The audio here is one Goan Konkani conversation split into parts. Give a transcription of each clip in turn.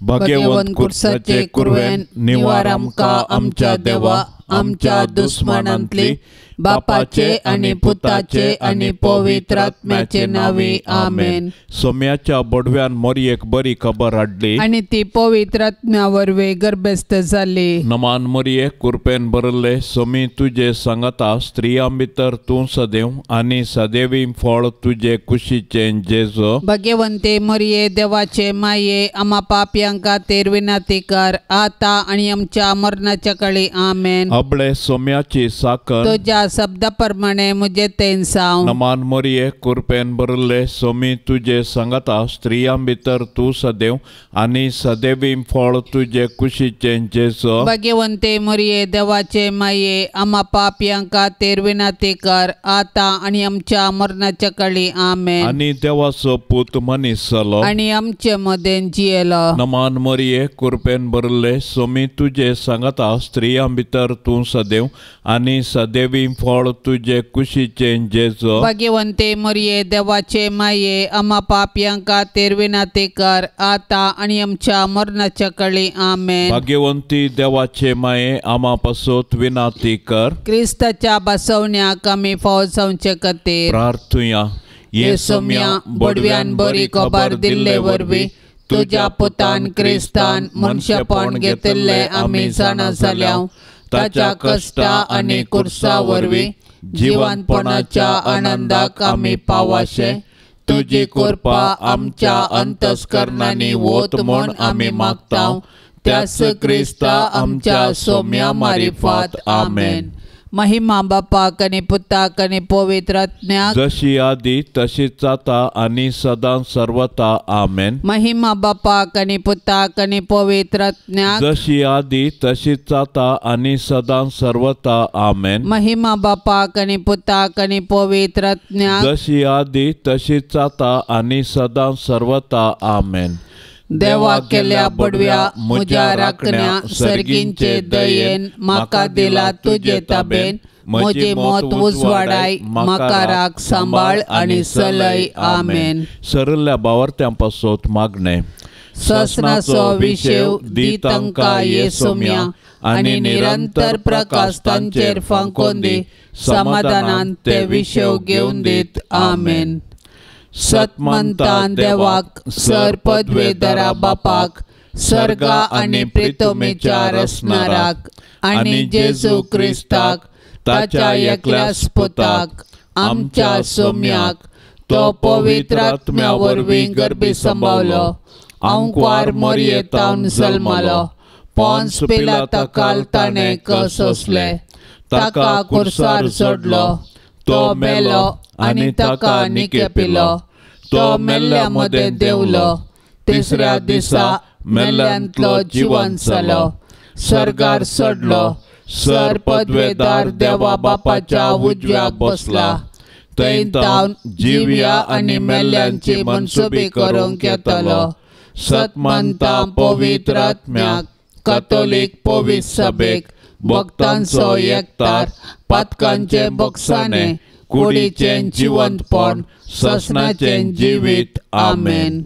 भगवंत कुर्साचे कुरवेन निवार आमकां आमच्या देवा आमच्या दुस्मानांतली बापाचे आनी पुताचे आनी पवित्र आत्म्याचे नांवी आमेन. सोम्याच्या बडव्यान मोरयेक बरी खबर हाडली आनी ती पवित्र आत्म्या वरवीं गर्भस्थ जाली. नमान मोरये कुरपेन भरले सोमी तुजे सांगता स्त्रियां भितर तूं सदैव आनी सदैवी फळ तुजे कुशीचें जेजो. भगवंते मोरये देवाचे माये आमा पापयांक खातीर विनंती कर आता आनी आमच्या मरणाच्या काळी आमेन. अबळे सोम्याची साकर तुज्या शब्दा प्रमाणे मुझे तेनसांव. नमान मोरये कुरपेन भरले सोमी तुजे सांगता स्त्रियां भितर तूं सदैव आनी सदैवी फळ तुजे कुशीचें जेजो. भगवंते मोरये देवाचे माये आमा पापयांक खातीर विनंती कर आता आनी आमच्या मरणाच्या काळी आमेन. आनी देवाचो पूत मनीस जालो आनी आमचे मदें जियेलो. नमान मोरये कुरपेन भरले सोमी तुजे सांगता स्त्रियां भितर तूं सदैव आनी सदैवी फळ तुजे कुशीचें जेजो. भगवंते मोरये देवाचे माये आमा पापयांक खातीर विनंती कर आता आनी आमच्या मरणाच्या काळी आमेन. भाग्यवंती देवाचे माये आमा पासत विनंती कर. क्रिस्ताच्या बसवण्याक आमी फावो जावचे खातीर प्रार्थुया. हे सोम्या बडव्यान बरी खबर दिल्ले वरवीं तुज्या पुतान क्रिस्तान मनशेपण घेतिल्लें आमी जाणा जाल्या. ताच्या कश्टा आनी कुर्सा वरवीं जिवनपणाच्या आनंदाक आमी पावाशे तुजी कृपा आमच्या अंतस्करणांनी वत म्हूण आमी मागता. त्याच क्रिस्ता आमच्या सोम्या मारिफात आमेन. महिमा बापाक आनी पुताक आनी पवित्र आत्म्याक जशी आदी तशीच आता आनी सदां सर्वता आमेन. महिमा बापाक आनी पुताक आनी पवित्र आत्म्याक जशी आदी तशीच आता आनी सदां सर्वता आमेन. महिमा बापाक आनी पुताक आनी पवित्र आत्म्याक जशी आदी तशीच आता आनी सदां सर्वता आमेन. देवा केल्या बडव्या म्हज्या राखण्या सर्गींचे दयेन म्हाका दिला तुजे ताबेन म्हजी मत उजवाडाय म्हाका राख सांबाळ आनी सलय आमेन. सरल्या बावर्त्यां पासत मागणें. ससनाचो विशेव दी तांकां ये सोम्या आनी निरंतर प्रकाश तांचेर फांकोन दी समाधानान ते विशेव घेवन दीत आमेन. सतमंतान देवाक सर पदवेदरा बापाक सर्गा आनी प्रितमेच्या रसनाराक आनी जेजू क्रिस्ताक ताच्या एकल्या पुताक आमच्या सोम्याक तो पवित्र आत्म्या वरवीं गर्भी संभावलो आंकवार मोरयेतावन जल्मलो पोन्स पिलाता काल ताणें कसोसले ताका कुर्सार सोडलो तो मेलो आनी ताका निकेपिलो तो मेल्ल्या मदें देंवलो तिसऱ्या दिसा मेल्ल्यांतलो जिवन जालो सर्गार चडलो सर पदवेदार देवा बापाच्या उजव्याक बसला थंय तावन जिव्या आनी मेल्ल्यांची मनसुबी करूंक येतलो. सतमंता पवित्र आत्म्याक कथोलीक पवित्र सभेक भक्तांचो एकतार पातकांचे बक्षाणे कुडीचें जिवंतपण ससनाचें जिवीत आमेन.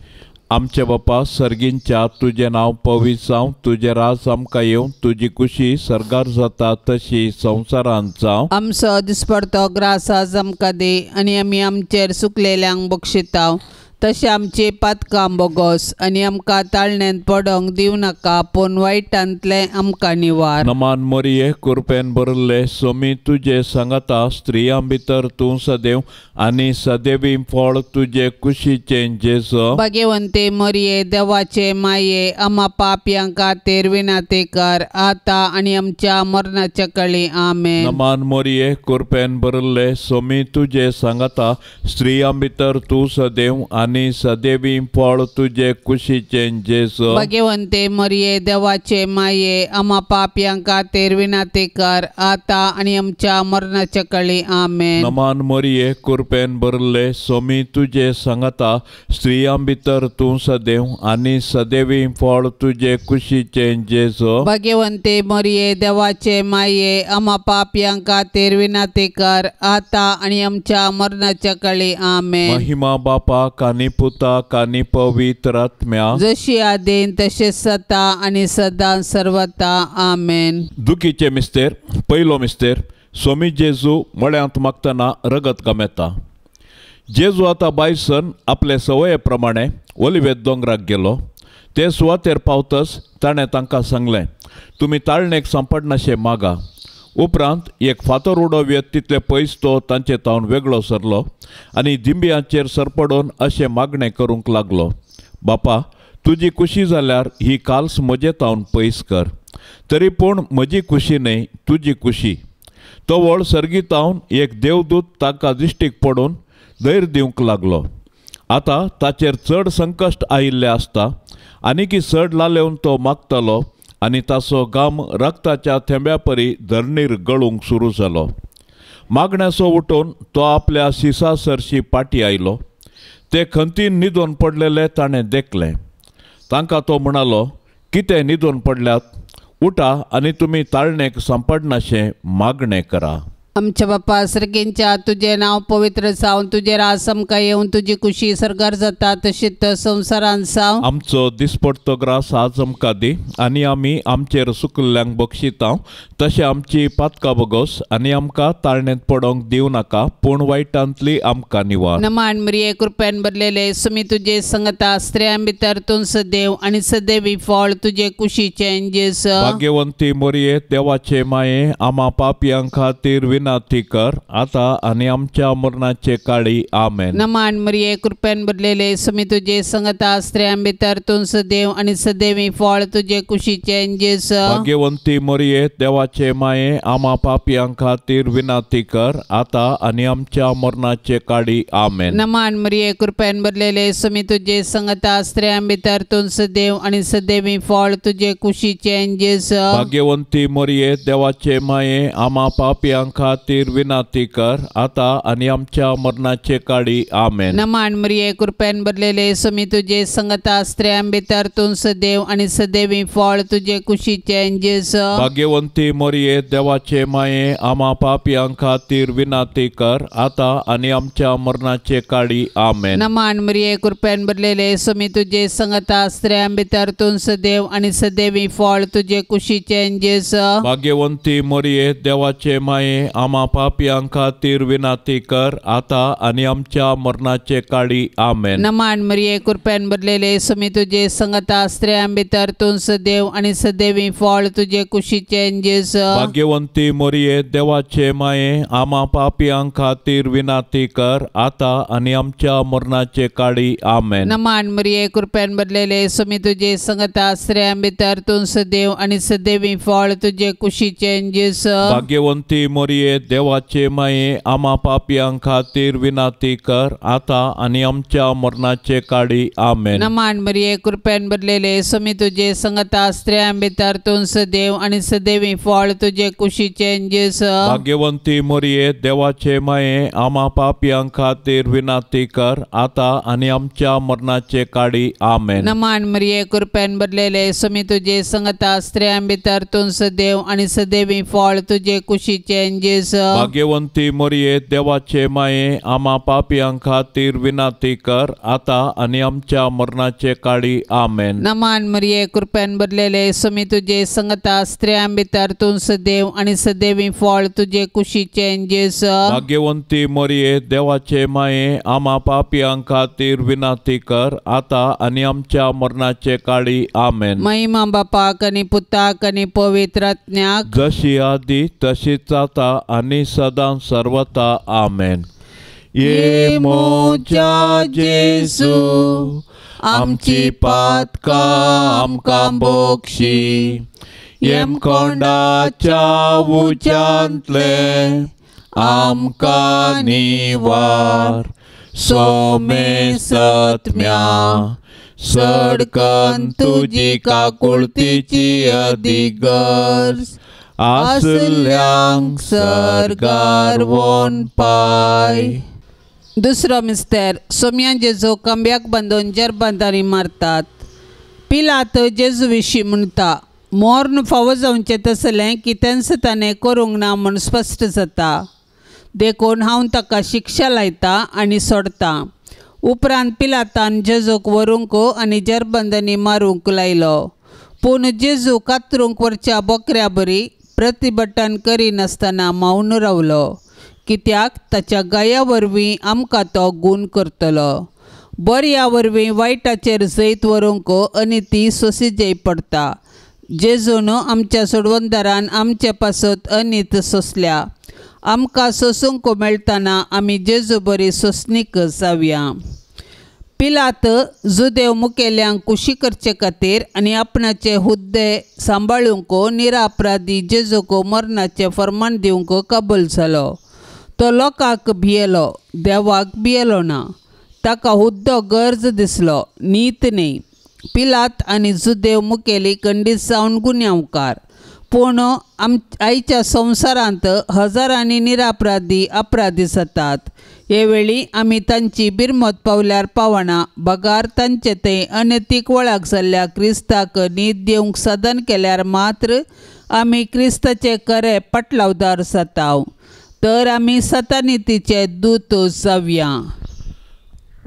आमचे बापा सर्गींच्या तुजें नांव पवित्र जावं तुजें राज आमकां येवं तुजी कुशी सर्गार जाता तशी संवसारांत जावं. आमचो दिसपडतो ग्रास आज आमकां दी आनी आमी आमचेर सुकलेल्यांक बक्षितांव तशें आमची पातकां बोगोस आनी आमकां ताळण्यांत पडोंक दिवं नाका पूण वायटांतलें आमकां निवार. नमान मोरये कुरपेन भरले सोमी तुजे सांगाता स्त्रियां भितर तूं सदैव आनी सदैवी फळ तुजे कुशीचें जेजो. भाग्यवंते मोरये देवाचे माये आमा पापयां खातीर विनंती कर आतां आनी आमच्या मरणाच्या कळी. आमेन. नमान मोरये कुरपेन भरले सोमी तुजे सांगाता स्त्रियां भितर तूं सदैव आनी सदैवी फळ तुजे कुशीचें जेजो. भाग्यवंते मोरये देवाचे माये आमा पापयां खातीर विनंती कर आतां आनी आमच्या मरणाच्या कळी. आमेन. नमान मोरये कुरपेन भरले सोमी तुजे सांगाता स्त्रियां भितर तूं सदैव आनी सदैवी फळ तुजे कुशीचें जेजो. भाग्यवंते मोरये देवाचे माये आमा पापयां खातीर विनंती कर आतां आनी आमच्या मरणाच्या कळी. आमेन. महिमा बापाक आनी पुताक आनी पवित्र आत्म्या, जशी आदीन तशें सता आनी सदां सर्वता. आमेन. दुखीचे मिस्तेर. पयलो मिस्तेर. स्वामी जेजू मळ्यांत मागतना रगत गमेता. जेजू आतां बायसन आपले सवये प्रमाणे ओलिवेत दोंगराक गेलो. ते सुवातेर पावतच ताणें तांकां सांगलें, तुमी ताळणेक सांपडनाशें मागा. उपरांत एक फातर उडोवयेत तितले पयस तो तांचे तावन वेगळो सरलो आनी दिंब्यांचेर सरपडून अशें मागणें करूंक लागलो, बापा तुजी खुशी जाल्यार ही काल्स म्हजे तावन पयस कर, तरी पूण म्हजी खुशी न्हय तुजी खुशी. तो व्हड सर्गीतावन एक देवदूत ताका दिश्टीक पडून धैर्य दिवंक लागलो. आतां ताचेर चड संकश्ट आयिल्लें आसता आनीकी चड लालेवन तो मागतालो आनी ताचो घाम रक्ताच्या थेंब्या परी धरणीर गळूंक सुरू जालो. मागण्याचो उठून तो आपल्या शिसा सरशी पाटी आयलो. ते खंतीन न्हिदून पडलेले ताणें देखलें. तांकां तो म्हणालो, कितें न्हिदून पडल्यात? उठा आनी तुमी ताळणेक सांपडनाशें मागणें करा. आमच्या बापा सर्गींच्या, तुजें नांव पवित्र जावं, तुजें राज आमकां येवन, तुजी खुशी सर्गार जाता तशीच संवसारांत जावं. आमचो दिसपडतो ग्रास आज आमकां दी आनी आमी आमचेर सुकिल्ल्यांक बक्षिता तशें आमची पातकां बोगोस आनी आमकां ताळणेंत पडोंक दिवं नाका, पूण वायटांतली आमकां निवार. नमान मरिये, कृपेन भरलेले, सुमी तुजे संगता, स्त्रियां भितर तूं सदैव आनी सदैवी फळ तुजे कुशीचें जेस. भाग्यवंती मरिये, देवाचे माये, आमा पापयां खातीर विनंती कर आता आनी आमच्या मरणाचे काळी. आमेन. नमान मरिये, कृपेन भरलेले, सुमी तुजे संगता, स्त्रियां भितर तूं सदैव आनी सदैवी फळ तुजे कुशीचें जेस. भाग्यवंती मरिये, देवाचे माये, आमा पापयां खातीर विनंती कर आता आनी आमच्या मरणाचे काळी. आमेन. नमान मरिये, कृपेन भरलेले, सुमी तुजे संगता, स्त्रियां भितर तूं सदैव आनी सदैवी फळ तुजे कुशीचें जेस. भाग्यवंती मरिये, देवाचे माये, आमा पापयां खातीर विनंती कर आता आनी आमच्या मरणाचे काळी. आमेन. नमान मरिये, कृपेन भरलेले, सुमी तुजे संगता, स्त्रियां भितर तूं सदैव आनी सदैवी फळ तुजे कुशीचें जेस. भाग्यवंती मरिये, देवाचे माये, आमा पापयां खातीर विनंती कर आता आनी आमच्या मरणाचे काळी. आमेन. नमान मरिये, कृपेन भरलेले, सुमी तुजे संगता, स्त्रियां भितर तूं सदैव आनी सदैवी फळ तुजे कुशीचें जेस. भाग्यवंती मरिये, देवाचे माये, आमा पापयां खातीर विनंती कर आता आनी आमच्या मरणाचे काळी. आमेन. नमान मरिये, कृपेन भरलेले, सुमी तुजे संगता, स्त्रियां भितर तूं सदैव आनी सदैवी फळ तुजे कुशीचें जेस. भाग्यवंती मरिये, देवाचे माये, आमा पापयां खातीर विनंती कर आता आनी आमच्या मरणाचे काळी. आमेन. नमान मरिये, कृपेन भरलेले, सुमी तुजे संगता, स्त्रियां भितर तूं सदैव आनी सदैवी फळ तुजे कुशीचें जेस. भाग्यवंती मरिये, देवाचे माये, आमा पापयां खातीर विनंती कर आता आनी आमच्या मरणाचे काळी. आमेन. नमान मरिये, कृपेन भरलेले, सुमी तुजे संगता, स्त्रियां भितर तूं सदैव आनी सदैवी फळ तुजे कुशीचें जेस. भाग्यवंती मरिये, देवाचे माये, आमा पापयां खातीर विनंती कर आता आनी आमच्या मरणाचे काळी. आमेन. नमान मरिये, कृपेन भरलेले, सुमी तुजे संगता, स्त्रियां भितर तूं सदैव आनी सदैवी फळ तुजे कुशीचें जेस. भाग्यवंती मरिये, देवाचे माये, आमा पापयां खातीर विनंती कर आता आनी आमच्या मरणाचे काळी. आमेन. नमान मरिये, कृपेन भरलेले, सुमी तुजे संगता, स्त्रियां भितर तूं सदैव आनी सदैवी फळ तुजे कुशीचें जेस. भाग्यवंती मरिये, देवाचे माये, आमा पापयां खातीर विनंती कर आता आनी आमच्या मरणाचे काळी. आमेन. महिमा बापाक आनी पुताक आनी पवित्र आत्म्याक, जशी आदी तशीच आता आनी सदां सर्वता. आमेन. ये मोच्या जेसू, आमची पातकां आमकां बोक्षी, येमकोंडाच्या उच्यांतले आमकां निवार, सोमे सत्म्या सडकन तुजी काकुळतीची अदीक गरज आसल्यांक सर्गार वोन पाय. दुसरो मिस्तेर. सोम्या जेजू कंब्याक बांदून जरबांदांनी मारतात. पिलात जेजू विशीं म्हणटा, मोर्न फावो जावचें तसलें कितेंच ताणें करूंक ना म्हूण स्पश्ट जाता, देखून हांव ताका शिक्षा लायतां आनी सोडतां. उपरांत पिलातान जेजूक व्हरूंक आनी जरबंदनी मारूंक लायलो. पूण जेजू कातरूंक व्हरच्या बोकऱ्या बरी प्रतिभटन करिनासतना मौन रावलो, कित्याक ताच्या गाया वरवीं आमकां तो गूण करतलो. बऱ्या वरवीं वायटाचेर जैत व्हरूंक आनी ती सोंसिजय पडटा. जेजून आमच्या सोडवणदारान आमचे पासत अनीत सोंसल्या. आमकां सोंसूंक मेळटना आमी जेजू बरी सोंसणीक जावया. पिलात जुदेव मुखेल्यांक कुशी करचे खातीर आनी आपणाचे हुद्दे सांबाळूंक निरापराधी जेजूक मरणाचें फर्मान दिवंक कबूल जालो. तो लोकांक भियेलो, देवाक भियेलो ना. ताका हुद्दो गरज दिसलो, नीत न्ही. पिलात आनी जुदेव मुखेली खंडीत जावन गुन्यांवकार. पूण आयच्या संवसारांत हजारांनी निरापराधी अपराधी जातात. हे वेळी आमी तांची बिरमत पावल्यार पावना, बगार तांचे ते अनैतीक वळख जाल्ल्या क्रिस्ताक नीत दिवंक साधन केल्यार मात्र आमी क्रिस्ताचे खरे पटलावदार जाता. तर आमी सतानितीचे दूत जावया.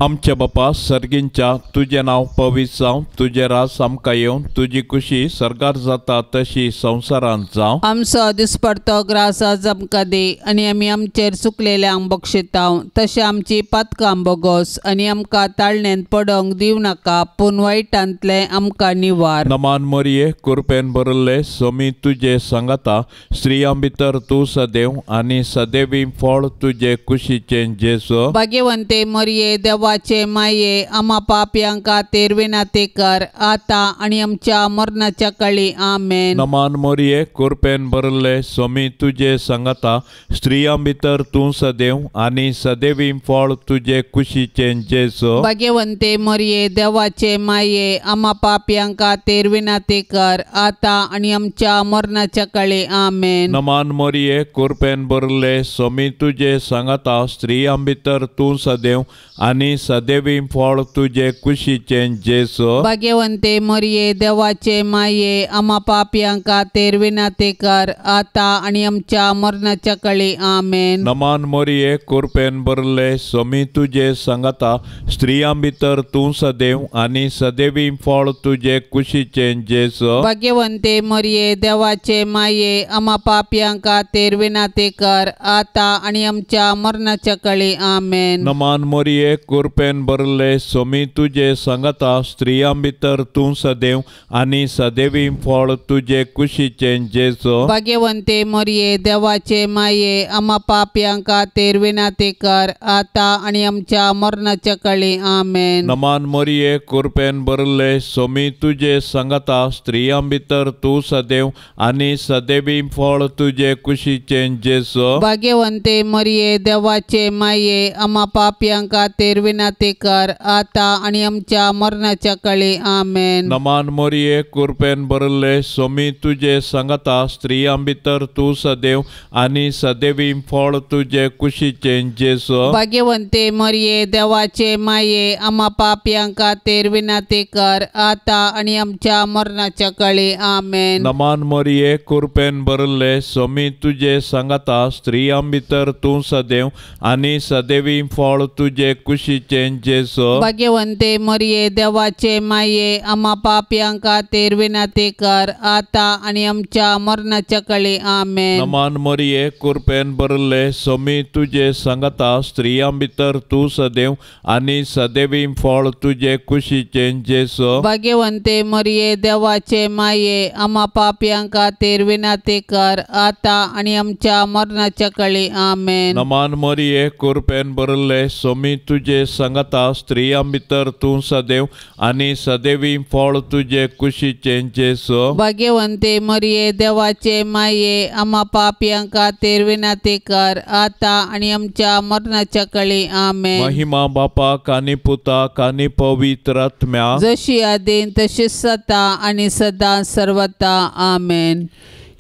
आमच्या बापा सर्गींच्या, तुजें नांव पवित्र जावं, तुजें राज आमकां येवं, तुजी कुशी सर्गार जाता तशी संवसारांत जावं. आमचो दिसपडतो ग्रास आज आमकां दी आनी आमी आमचेर चुकलेल्यांक बक्षितांव तशें आमची पातकां बोगोस आनी आमकां ताळणेंत पडोंक दिवं नाका, पूण वायटांतलें आमकां निवार. नमान मरिये, कृपेन भरिल्ले, समी तुजे सांगाता, स्त्रियां भितर तूं सदैव आनी सदैवी फळ तुजे कुशीचें जेजू. भाग्यवंते मरिये, देवा माये, आमा पापयांक खातीर विनंती कर आतां आनी आमच्या मरणाच्या काळी. आमेन. नमान मरिये, कृपेन भरिल्ले, स्वामी तुजे सांगाता, स्त्रियां भितर तूं सदैव आनी सदैवी फळ तुजे कुशीचें जेजू. भाग्यवंते मरिये, देवाचे माये, आमा पापयांक खातीर विनंती कर आतां आनी आमच्या मरणाच्या काळी. आमेन. नमान मरिये, कृपेन भरिल्ले, स्वामी तुजे सांगाता, स्त्रियां भितर तूं सदैव आनी सदैवी फळ तुजे कुशीचें जेजू. भाग्यवंते मरिये, देवाचे माये, आमा पापयांक खातीर विनंती कर आतां आनी आमच्या मरणाच्या काळी. आमेन. नमान मरिये, कृपेन भरिल्ले, स्वामी तुजे सांगाता, स्त्रियां भितर तूं सदैव आनी सदैवी फळ तुजे कुशीचें जेजू. भाग्यवंते मरिये, देवाचे माये, आमा पापयांक खातीर विनंती कर आतां आनी आमच्या मरणाच्या काळी. आमेन. नमान मरिये, कृपेन भरिल्ले, स्वामी तुजे सांगाता, स्त्रियां भितर तूं सदैव आनी सदैवी फळ तुजे कुशीचें जेजू. भाग्यवंते मरिये, देवाचे माये, आमा पापयांक खातीर विनंती कर आतां आनी आमच्या मरणाच्या काळी. आमेन. नमान मरिये, कृपेन भरिल्ले, स्वामी तुजे सांगाता, स्त्रियां भितर तूं सदैव आनी सदैवी फळ तुजे कुशीचें जेजू. भाग्यवंते मरिये, देवाचे माये, आमा पापयांक खातीर विनंती कर आतां आनी आमच्या मरणाच्या काळी. आमेन. नमान मरिये, कृपेन भरिल्ले, स्वामी तुजे सांगाता, स्त्रियां भितर तूं सदैव आनी सदैवी फळ तुजे कुशीचें जेजू. भाग्यवंते मरिये, देवाचे माये, आमा पापयांक खातीर विनंती कर आतां आनी आमच्या मरणाच्या काळी. आमेन. नमान मरिये, कृपेन भरिल्ले, स्वामी तुजे सांगाता, स्त्रियां भितर तूं सदैव आनी सदैवी फळ तुजे कुशीचें जेजू. भाग्यवंते मरिये, देवाचे माये, आमा पापयांक खातीर विनंती कर आतां आनी आमच्या मरणाच्या काळी. आमेन. नमान मरिये, कृपेन भरिल्ले, स्वामी तुजे सांगाता, स्त्रियां भितर तूं सदैव आनी सदैवी फळ तुजे कुशीचें जेजू. भाग्यवंते मरिये, देवाचे माये, आमा पापयांक खातीर विनंती कर आतां आनी आमच्या मरणाच्या काळी. आमेन. नमान मरिये, कृपेन भरिल्ले, स्वामी तुजे सांगाता, स्त्रियां भितर तूं सदैव आनी सदैवी फळ तुजे कुशीचें जेजू. भाग्यवंते मरिये, देवाचे माये, आमा पापयांक खातीर विनंती कर आतां आनी आमच्या मरणाच्या काळी. आमेन. महिमा बापाक आनी पुताक आनी पवित्र आत्म्याक, जशी आदीन तशीच सदा आनी सदां सर्वता. आमेन.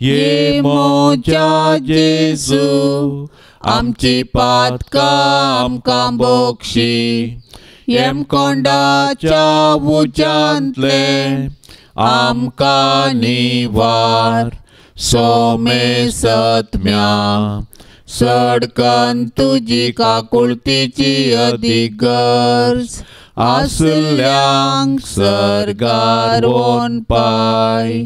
ये म्हज्या जेजू, आमची पातकां आमकां बक्षी, येमकोंडाच्या उज्यांतलें आमकां निवार, सोमे सत्म्या चडकन तुजी काकुळतीची अदीक गरज आसल्यांक सर्गार व्हरून पाय.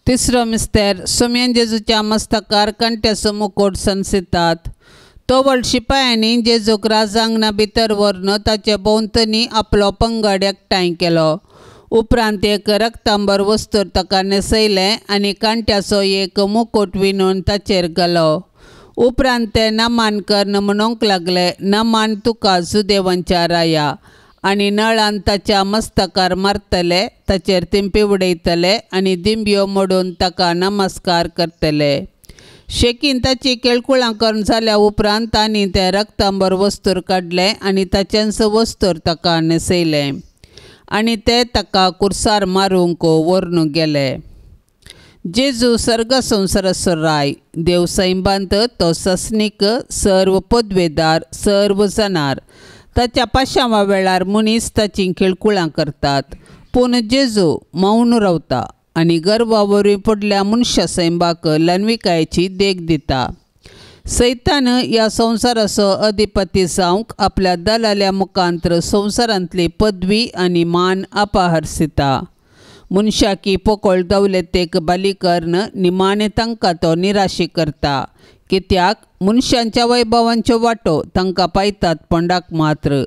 तिसरो मिस्तेर सोमयान जेजूच्या मस्तकार कांट्याचो मुकोट सनसितात. तो व्हड शिपायांनी जेजूक राजांगणा भितर व्हरून ताचे भोंवतणी आपलो पंगड एकठांय केलो. उपरांत एक रक्तांबर वस्तूर ताका न्हेसयलें आनी कांट्याचो एक मुकोट विणून ताचेर घालो. उपरांत ते नमान करून म्हणूंक लागले, नमान तुका जुदेवांच्या राया. आनी नळान ताच्या मस्तकार मारतले, ताचेर तिंपी उडयतले आनी दिंब्यो मोडून ताका नमस्कार करतले. शेकीन ताची केळकुळां करून जाल्या उपरांत तांणी तें रक्तांबर वस्तूर काडलें आनी ताचेंच वस्तूर ताका न्हेसयलें आनी ते ताका कुर्सार मारूंक व्हरून गेले. जेजू सर्ग संवसाराचो राय, देव सैंबांत तो सस्नीक, सर्व पदवेदार, सर्व जाणार. ताच्या पाशांवा वेळार मनीस ताचीं खेळकुळां करतात, पूण जेजू मौन रावता आनी गर्वा वरवीं पडल्या मनशा सैंबाक ल्हानविकायेची देख दिता. सैतान ह्या संवसाराचो अधिपती जावंक आपल्या दलाल्या मुखांतर संवसारांतली पदवी आनी मान अपहरसिता. मनशाकी पोकळ दवलतेक बली करून निमाणें तांकां तो निराशी करता, कित्याक मनशांच्या वैभवांच्यो वांटो तांकां पायतात पोंडाक मात्र.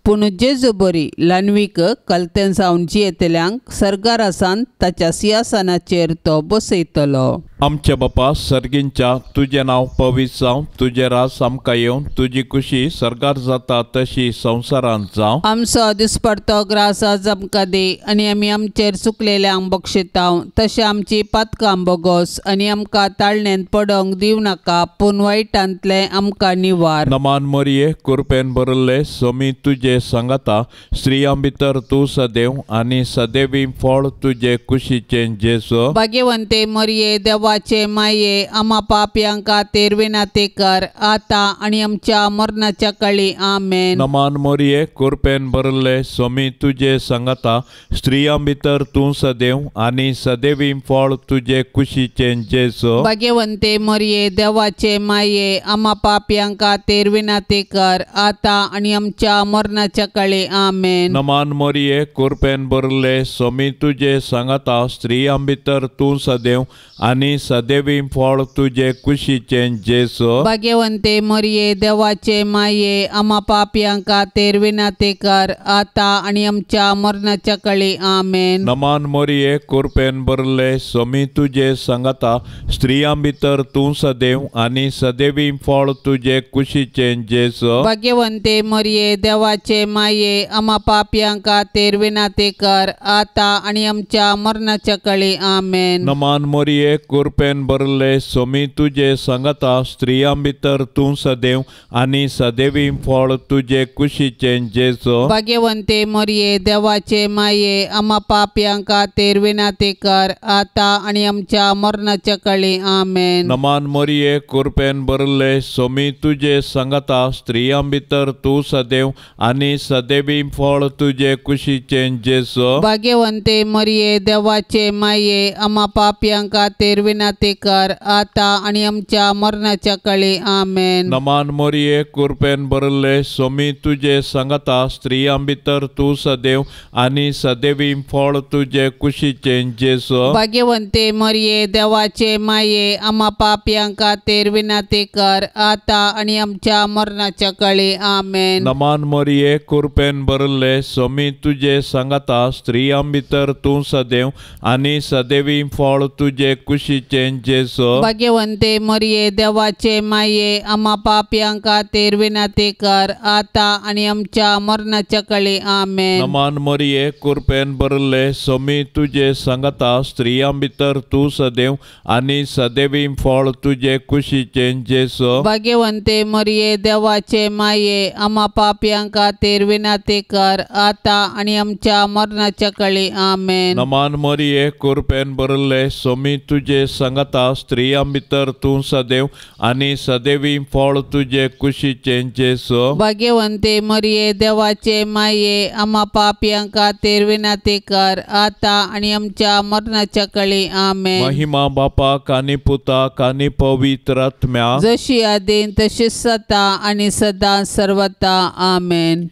पूण जेजू बरी ल्हानवीक कलतें जावन जियेतल्यांक सर्गारासान ताच्या सिंहासनाचेर तो बसयतलो. आमच्या बापा सर्गींच्या, तुजें नांव पवित्र जावं, तुजें राज आमकां येवं, तुजी खुशी सर्गार जाता तशी संवसारांत जावं. आमचो दिसपडतो ग्रास आज आमकां दी आनी आमी आमचेर चुकलेल्यांक बक्षितांव तशें आमची पातकां बोगोस आनी आमकां ताळणेंत पडोवंक दिवं नाका, पूण वायटांतलें आमकां निवार. नमान मरिये, कृपेन भरिल्ले, सोमी तुजे सांगाता, स्त्रियां भितर तूं सदैव आनी सदैवी फळ तुजे कुशीचें जेजू. भाग्यवंते मरिये, देवाचे माये, आमा पापयांक खातीर विनंती कर आतां आनी आमच्या मरणाच्या काळी. आमेन. नमान मरिये, कृपेन भरिल्ले, सोमी तुजे सांगाता, स्त्रियां भितर तूं सदैव आनी सदैवी फळ तुजे कुशीचें जेजू. भाग्यवंते मरिये, देवाचे माये, आमा पापयांक खातीर विनंती कर आतां आनी आमच्या मरणाच्या काळी. आमेन. नमान मरिये, कृपेन भरिल्ले, सोमी तुजे सांगाता, स्त्रियां भितर तूं सदैव आनी सदैवी फळ तुजे कुशीचें जेजू. भाग्यवंते मरिये, देवाचे माये, आमा पापयांक खातीर विनंती कर आतां आनी आमच्या मरणाच्या काळी. आमेन. नमान मरिये, कृपेन भरिल्ले, सोमी तुजे सांगाता, स्त्रियां भितर तूं सदैव आनी सदैवी फळ तुजे कुशीचें जेजू. भाग्यवंते मरिये, देवाचे माये, आमा पापयांक खातीर विनंती कर आतां आनी आमच्या मरणाच्या काळी. आमेन. नमान मरिये, कृपेन भरिल्ले, सोमी तुजे सांगाता, स्त्रियां भितर तूं सदैव आनी सदैवी फळ तुजे कुशीचें जेजू. भाग्यवंते मरिये, देवाचे माये, आमा पापयांक खातीर विनंती कर आतां आनी आमच्या मरणाच्या काळी. आमेन. नमान मरिये, कृपेन भरिल्ले, सोमी तुजे सांगाता, स्त्रियां भितर तूं सदैव आनी सदैवी फळ तुजे कुशीचें जेजू. भाग्यवंते मरिये, देवाचे माये, आमा पापयांक खातीर विनंती कर आतां आनी आमच्या मरणाच्या काळी. आमेन. नमान मरिये, कृपेन भरिल्ले, सोमी तुजे सांगाता, स्त्रियां भितर तूं सदैव आनी सदैवी फळ तुजे कुशीचें जेजू. भाग्यवंते मरिये, देवाचे माये, आमा पापयांक खातीर विनंती कर आतां आनी आमच्या मरणाच्या काळी. आमेन. नमान मरिये, कृपेन भरिल्ले, सोमी तुजे सांगाता, स्त्रियां भितर तूं सदैव आनी सदैवी फळ तुजे कुशीचें जेजू. भाग्यवंते मरिये, देवाचे माये, आमा पापयांक खातीर विनंती कर आतां आनी आमच्या मरणाच्या काळी. आमेन. नमान मरिये, कृपेन भरिल्ले, सोमी तुजे सांगाता, स्त्रियां भितर तूं सदैव आनी सदैवी फळ तुजे कुशीचें जेजू. भाग्यवंते मरिये, देवाचे माये, आमा पापयांक खातीर खातीर विनंती कर आतां आनी आमच्या मरणाच्या कळी. आमेन. नमान मरिये, कृपेन भरिल्ले, सोमी तुजे संगता, स्त्रियां भितर तूं सदैव आनी सदैवी फळ तुजे कुशीचें जेजू. भाग्यवंते मरिये, देवाचे माये, आमा पापयां खातीर विनंती कर आतां आनी आमच्या मरणाच्या कळी. आमेन. महिमा बापाक आनी पुताक आनी पवित्र आत्म्याक, जशी आदीन तशी सता आनी सदां सर्वता. आमेन.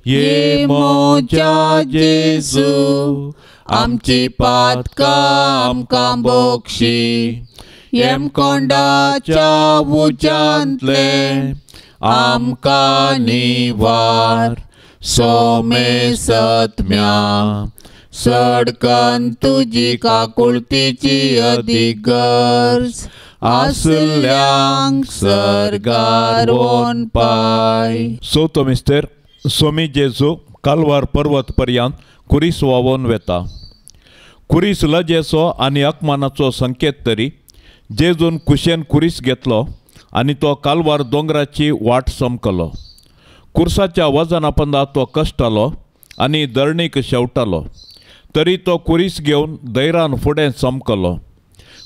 ये म्हज्या जेजू, आमची पातकां आमकां बक्षी, येमकोंडाच्या उज्यांतले आमकां निवार, सोमे सत्म्या सडकन तुजी काकुळतीची अदीक गरज आसल्यांक सर्गार वोन पाय. चवथो मिस्तेर. सोमी जेजू कालवार पर्वत पर्यंत कुरीस व्हांवोन वेता. कुरीस लजेचो आनी अपमानाचो संकेत तरी जेजून कुशेन कुरीस घेतलो आनी तो कालवार दोंगराची वाट समकलो. कुर्साच्या वजना पंदा तो कश्टालो आनी धरणीक शेवटालो, तरी तो कुरीस घेवन धैरान फुडें चमकलो.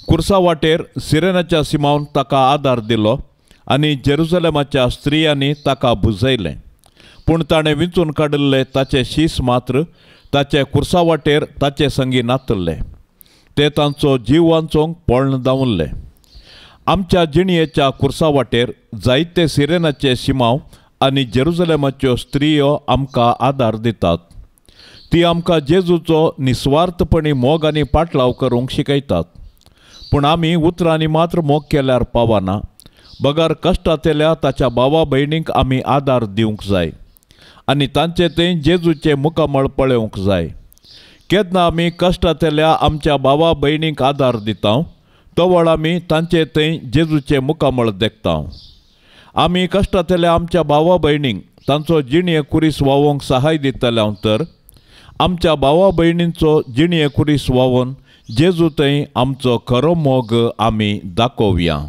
कुर्सा वाटेर सिरेनाच्या सिमावन ताका आदार दिलो आनी जेरुजलेमाच्या स्त्रियांनी ताका बुजयलें. पूण ताणें विंचून काडिल्ले ताचे शीस मात्र ताचे कुर्सा वाटेर ताचे संगी नातल्ले, ते तांचो जीव वांचोवंक पळण धांवल्ले. आमच्या जिणयेच्या कुर्सा वाटेर जायते सिरेनाचे शिमाव आनी जेरुजलेमाच्यो स्त्रियो आमकां आदार दितात. ती आमकां जेजूचो निस्वार्थपणी मोग आनी पाटलाव करूंक शिकयतात. पूण आमी उतरांनी मात्र मोग केल्यार पावना, बगर कश्टांतल्या ताच्या भावा भयणींक आमी आदार दिवंक जाय आनी तांचे थंय जेजूचें मुखामळ पळोवंक जाय. केन्ना आमी कश्टांतल्या आमच्या भावा भयणींक आदार दिता तवळ आमी तांचे थंय जेजूचें मुखामळ देखता. आमी कश्टांतल्या आमच्या भावा भयणींक तांचो जिणये कुरीस व्हांवोवंक सहाय दितले तर आमच्या भावा भयणींचो जिणये कुरीस व्हांवोवन जेजू थंय आमचो खरो मोग आमी दाखोवया.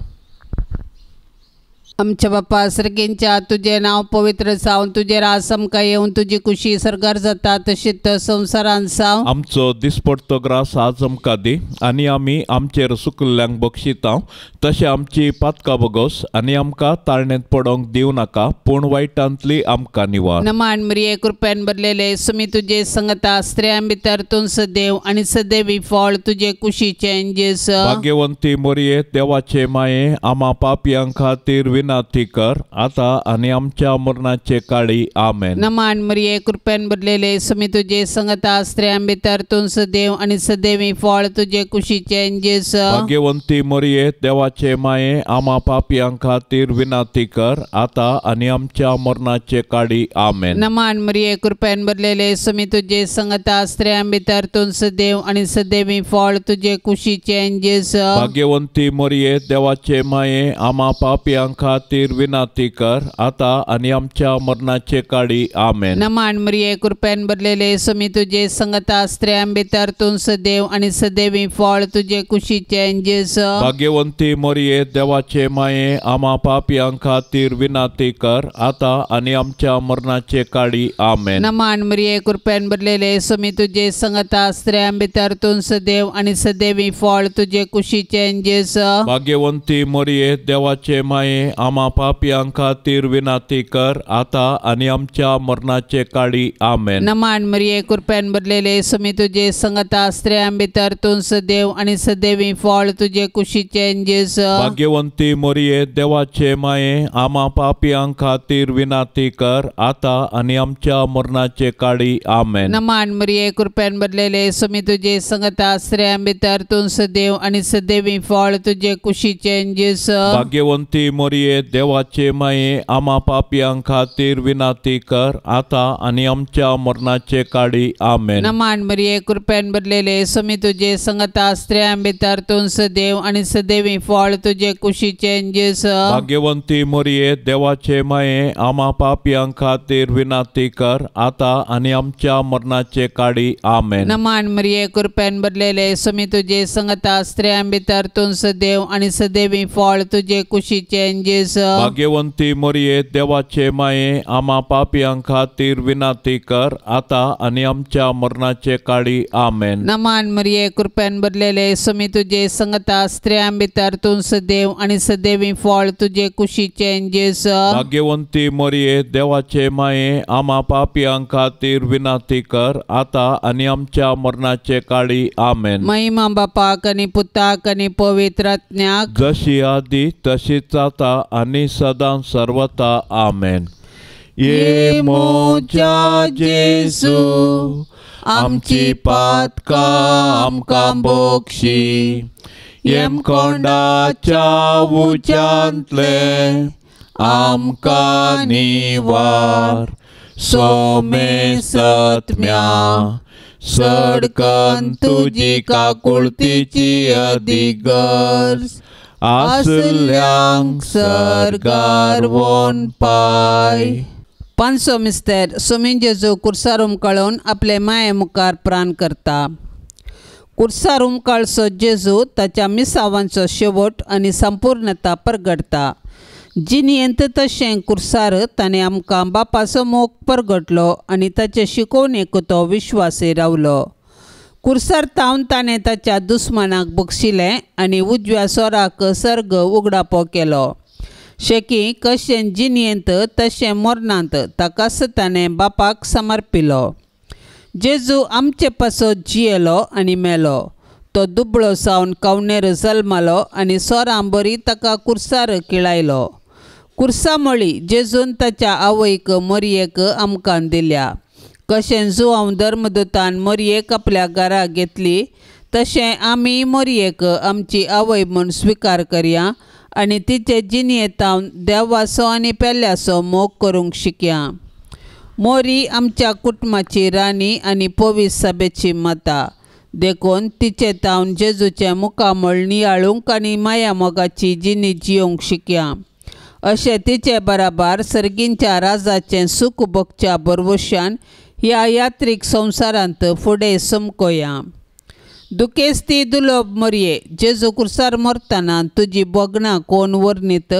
आमच्या बापा सर्गेंच्या, तुजें नांव पवित्र जावं, तुजें राज आमकां येवन, तुजी कुशी सर्गार जाता तशीच संवसारांत जावं. आमचो दिसपडतो ग्रास आज आमकां दी आनी आमी आमचेर सुकिल्ल्यांक बक्षिता तशें आमची पातकां बगोस आनी आमकां ताळणेंत पडोवंक दिवं नाका, पूण वायटांतली आमकां निवार. नमान मरिये, कृपेन भरलेले, सुमी तुजे संगता, स्त्रियां भितर तूं सदैव आनी सदैवी फळ तुजे कुशीचें जेजू. भाग्यवंती मरिये, देवाचे माये, आमा पापयां खातीर विनंती कर आता आनी आमच्या मरणाचे काळी. आमेन. नमान मरिये, कृपेन भरलेले, सुमी तुजे संगता, स्त्रियां भितर तूं सदैव आनी सदैवी फळ तुजे कुशीचें जेजू. भाग्यवंती मरिये, देवाचे माये, आमा पापयां खातीर विनंती कर आता आनी आमच्या मरणाचे काळी. आमेन. नमान मरिये, कृपेन भरलेले, सुमी तुजे संगता, स्त्रियां भितर तूं सदैव आनी सदैवी फळ तुजे कुशीचें जेजू. भाग्यवंती मरिये, देवाचे माये, आमा पापयां खातीर विनंती कर आता आनी आमच्या मरणाचे काळी. आमेन. नमान मरिये, कृपेन भरलेले, सुमी तुजे संगता, स्त्रियां भितर तूं सदैव आनी सदैवी फळ तुजे कुशीचें जेजू. भाग्यवंती मरिये, देवाचे माये, आमा पापयां खातीर विनंती कर आता आनी आमच्या मरणाचे काळी. आमेन. नमान मरिये, कृपेन भरलेले, सुमी तुजे संगता, स्त्रियां भितर तूं सदैव आनी सदैवी फळ तुजे कुशीचें जेजू. भाग्यवंती मरिये, देवाचे माये, आमा पापयां खातीर विनंती कर आता आनी आमच्या मरणाचे काळी. आमेन. नमान मरिये, कृपेन भरलेले, सुमी तुजे संगता, स्त्रियां भितर तूं सदैव आनी सदैवी फळ तुजे कुशीचें जेजू. भाग्यवंती मरिये, देवाचे माये, आमा पापयां खातीर विनंती कर आता आनी आमच्या मरणाचे काळी. आमेन. नमान मरिये, कृपेन भरलेले, सुमी तुजे संगता, स्त्रियां भितर तूं सदैव आनी सदैवी फळ तुजे कुशीचें जेजू. भाग्यवंती मरिये, देवाचे माये, आमा पापयां खातीर विनंती कर आता आनी आमच्या मरणाचे काळी. आमेन. नमान मरिये, कृपेन भरलेले, सुमी तुजे संगता, स्त्रियां भितर तूं सदैव आनी सदैवी फळ तुजे कुशीचें जेजू. भाग्यवंती मरिये, देवाचे माये, आमा पापयां खातीर विनंती कर आता आनी आमच्या मरणाचे काळी. आमेन. नमान मरिये, कृपेन भरलेले, सुमी तुजे संगता, स्त्रियां भितर तूं सदैव आनी सदैवी फळ तुजे कुशीचें जेजू. जेजू। भाग्यवंती मरिये देवाचे माये आमा पापयां खातीर विनंती कर आतां आनी आमच्या मरणाचे काळी आमेन। नमान मरिये कृपेन भरलेले स्वामी तुजे संगता स्त्रियां भितर तूं सदैव आनी सदैवी फळ तुजे कुशीचें जेजू। भाग्यवंती मरिये देवाचे माये आमा पापयां खातीर विनंती कर आतां आनी आमच्या मरणाचे काळी आमेन। महिमा बापाक आनी पुताक आनी पवित्र आत्म्याक जशी आदी तशीच आतां आनी सदां सर्वता आमेन। ये म्हज्या जेजू आमची पातकां आमकां बक्षी येमकोंडाच्या उज्यांतले आमकां निवार सोमे सत्म्या सडकन तुजी काकुळतीची अधिगर्ज आसल्यांक सर्गार वोन पाय। पांचसो मिस्तेर स्वामी जेजू कुर्सार उमकाळून आपले माये मुखार प्राण करता। कुर्सार उमकाळसो जेजू ताच्या मिसावांचो शेवट आनी संपूर्णता परगडटा। जिणेंत तशें कुर्सार ताणें आमकां बापाचो मोग परगटलो आनी ताचे शिकोवणेक तो विश्वासी रावलो। कुर्सार तावन ताणें ताच्या दुस्मानाक बक्षिलें आनी उजव्या सोराक सर्ग उगडापो केलो। शेकी कशें जिणेंत तशें मरणांत ताकाच ताणें बापाक समर्पिलो। जेजू आमचे पासत जियेलो आनी मेलो। तो दुबळो सावन कवनेर जल्मालो आनी सोरां बरी ताका कुर्सार किळायलो। कुर्सा मळी जेजून ताच्या आवयक मोरयेक आमकां दिल्या। कशें जुआंव धर्मदूतान मोरयेक आपल्या घरा घेतली तशें आमी मोरयेक आमची आवय म्हूण स्विकार करया आनी तिचे जिणेंत देवाचो आनी पेल्याचो मोग करूंक शिकया। मोरी आमच्या कुटुंबाची राणी आनी पवित्र सभेची माता देखून तिचे तावन जेजूचें मुखामळ नियाळूंक आनी माया मोगाची जिणी जियोंक शिकया। अशें तिचे बराबर सर्गींच्या राजाचें सूख भोगच्या भरवशान ह्या यात्रीक संवसारांत फुडें समकोया। दुखेस्ती दुलोब मोरये जेजू कुर्सार मरतना तुजी भोगणां कोण वर्णीत।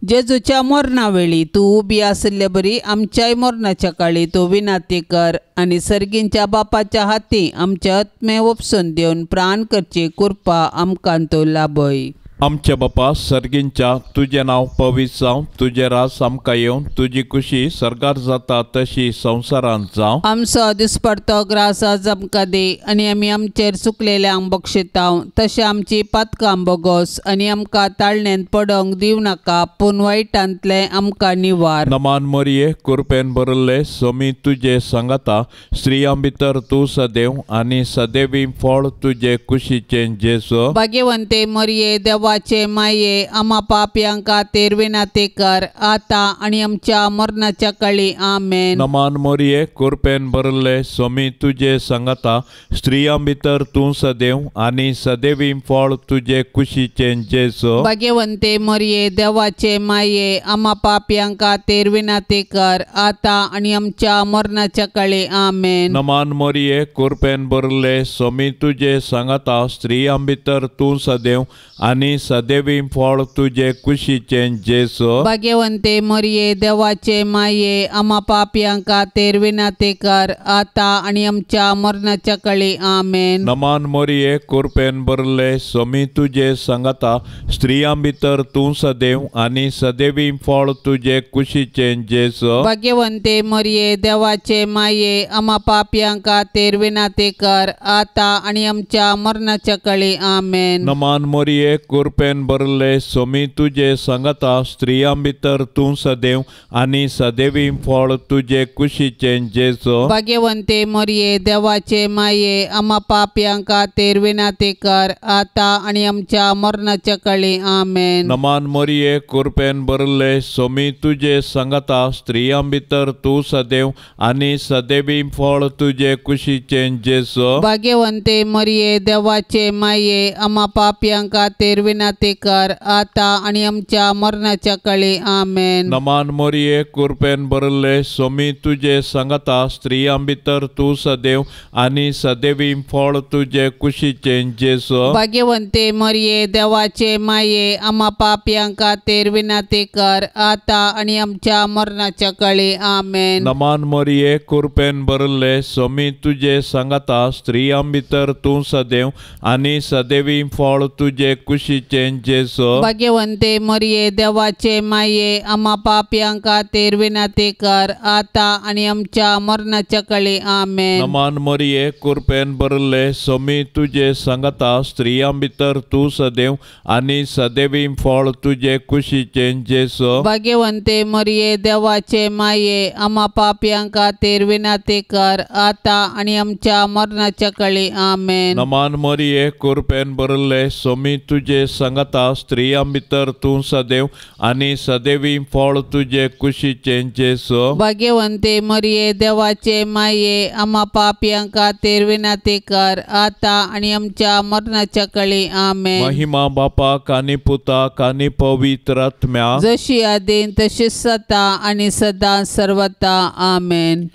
जेजूच्या मरणा वेळी तूं उबी आशिल्ले बरी आमच्याय मरणाच्या काळी तूं विनंती कर आनी सर्गींच्या बापाच्या हाती आमचे आत्मे ओपसून दिवन प्राण करची कृपा आमकां तूं लाभय। आमच्या बापा सर्गींच्या तुजें नांव पवित्र जावं, तुजें राज आमकां येवं, तुजी खुशी सर्गार जाता तशी संवसारांत जावं। आमचो दिसपडतो ग्रास आज आमकां दी आनी आमी आमचेर चुकलेल्यांक बक्षितांव तशें आमची पातकां बोगोस आनी आमकां ताळणेंत पडोंक दिवं नाका पूण वायटांतलें आमकां निवार। नमान मरिये कृपेन भरिल्ले स्वामी तुजे सांगाता, स्त्रियां भितर तूं सदैव आनी सदैवी फळ तुजे कुशीचें जेजू। भाग्यवंते मरिये देवा माये आमा पापयां खातीर विनंती कर आतां आनी आमच्या मरणाच्या काळी आमेन। नमान मरिये कृपेन भरिल्ले स्वामी तुजे सांगाता, स्त्रियां भितर तूं सदैव आनी सदैवी फळ तुजे कुशीचें जेजू। भाग्यवंते मरिये देवाचे माये आमा पापयां खातीर विनंती कर आतां आनी आमच्या मरणाच्या काळी आमेन। नमान मरिये कृपेन भरिल्ले स्वामी तुजे सांगाता, स्त्रियां भितर तूं सदैव आनी सदैवी फळ तुजे कुशीचें जेजू। भाग्यवंते मरिये देवाचे माये आमा पापयां खातीर विनंती कर आतां आनी आमच्या मरणाच्या काळी आमेन। नमान मरिये कृपेन भरिल्ले स्वामी तुजे सांगाता, स्त्रियां भितर तूं सदैव आनी सदैवी फळ तुजे कुशीचें जेजू। भाग्यवंते मरिये देवाचे माये आमा पापयां खातीर विनंती कर आतां आनी आमच्या मरणाच्या काळी आमेन। नमान मरिये कृपेन भरिल्ले स्वामी तुजे सांगाता, स्त्रियां भितर तूं सदैव आनी सदैवी फळ तुजे कुशीचें जेजू। भाग्यवंते मरिये देवाचे माये आमा पापयां खातीर विनंती कर आतां आनी आमच्या मरणाच्या काळी आमेन। नमान मरिये कृपेन भरिल्ले स्वामी तुजे सांगाता, स्त्रियां भितर तूं सदैव आनी सदैवी फळ तुजे कुशीचें जेजू। भाग्यवंते मरिये देवाचे माये आमा पापयां खातीर विनाती कर आता आनी आमच्या मरणाच्या कळी. आमेन. नमान मोरये कृपेन भरले सोमी तुजे सांगाता स्त्रियां भितर तूं सदैव आनी सदैवी फळ तुजे कुशीचें जेजू. भाग्यवंते मरिये देवाचे माये आमा पापयां खातीर विनाती कर आता आनी आमच्या मरणाच्या कळी. आमेन. नमान मोरये कृपेन भरले सोमी तुजे सांगाता स्त्रियां भितर तूं सदैव आनी सदैवी फळ तुजे कुशीचें जेजू. भाग्यवंते मरिये देवाचे माये आमा पापयां खातीर विनाती कर आता आनी आमच्या मरणाच्या कळी. आमेन. नमान मरिये कृपेन भरले सोमी तुजे सांगाता स्त्रियां भितर तूं सदैव आनी सदैवी फळ तुजे कुशीचें जेजू. भाग्यवंते मरिये देवाचे माये आमा पापयां खातीर विनाती कर आता आनी आमच्या मरणाच्या कळी. आमेन. नमान मरिये कृपेन भरले सोमी तुजे सांगाता स्त्रियां भितर तूं सदैव आनी सदैवी फळ तुजे कुशीचें जेजू. भाग्यवंते मरिये देवाचे माये आमा पापयां खातीर विनाती कर आता आनी आमच्या मरणाच्या कळी. आमेन. महिमा बापाक आनी पुताक आनी पवित्र आत्म्याक, जशी आदीन तशी सदा आनी सदा सर्वता. आमेन.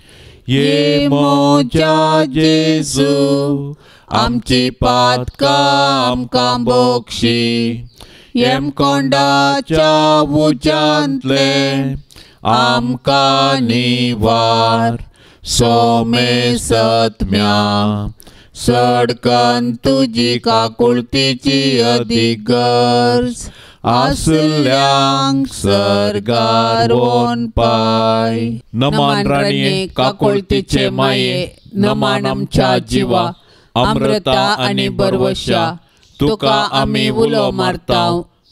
ये म्हज्या जेजू आमची पातकां आमकां बक्षी येमकोंडाच्या उज्यांतले आमकां निवार सोमे सत्म्या सडकन तुजी काकुळतीची अदीक गरज आसल्यांक सर्गार वोन पाय. नमान राणये काकुळतीचे माये नमान आमच्या जिवा अमृता आनी बरवशा तुका आमी उलो मारता.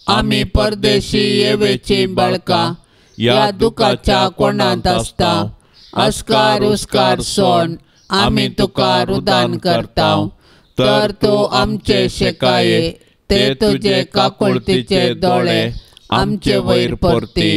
आमी परदेशी येवेची बाळकां ह्या दुखाच्या कोणांत आसता. अस्कार उस्कार सोन आमी तुका रुदान करता. तर तूं आमचे शेकाये ते तुजे काकुळतीचे दोळे आमचे वयर परती